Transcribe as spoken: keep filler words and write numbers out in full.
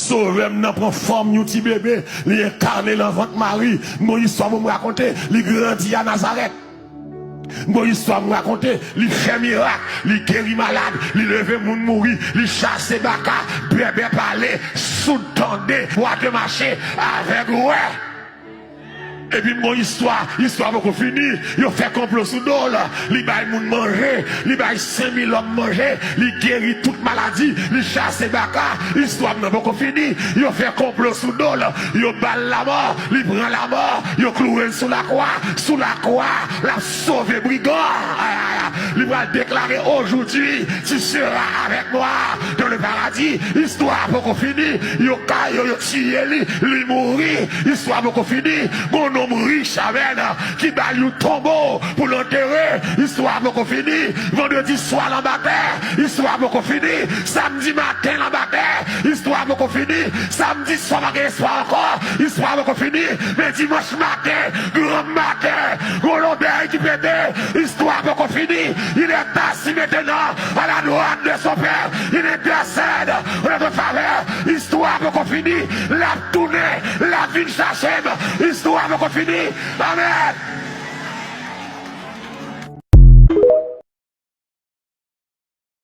Sovè m nan pran fòm yon ti bebe, li enkane nan vant Mari. M gon istwa pou m rakonte, li grandi a Nazarèt. M gon istwa m rakonte, li fè mirak, li geri malad, li leve moun mouri, li chase baka, bèbè pale, soud tande, bwate mache, avèg wè. Epi m gon istwa, istwa poko fini. Yo fè konplo sou do l. Li bay moun manje, li bay senk mil lòm manje, li geri tout maladi, li chase baka. Istwa m nan poko fini. Yo fè konplo sou do l. Yo ba l lamò, li pran lamò. Yo kloure l sou lakwa. Sou lakwa, l ap sove brigan. Li pral deklare, aujourd'hui, tu seras avec moi dans le paradis. Istwa poko fini. Yo kay yo, yo tiye li, li mouri. Istwa poko fini. Gon nonm rich, amèn, ki ba l yon tonbo pou l antere. Istwa poko fini. Vandredi swa l anba tè. Istwa poko fini. Samdi maten l anba tè. Istwa poko fini. Samdi swa pa gen espwa ankò. Istwa poko fini. Men dimanch maten, gran maten, gon lobèy ki pete. Istwa poko fini. Il est assis maintenant à la droite de son Père. Il intercède en notre faveur. Istwa poko fini. L ap tounen. L ap vin chache m. Istwa poko fini. Amèn.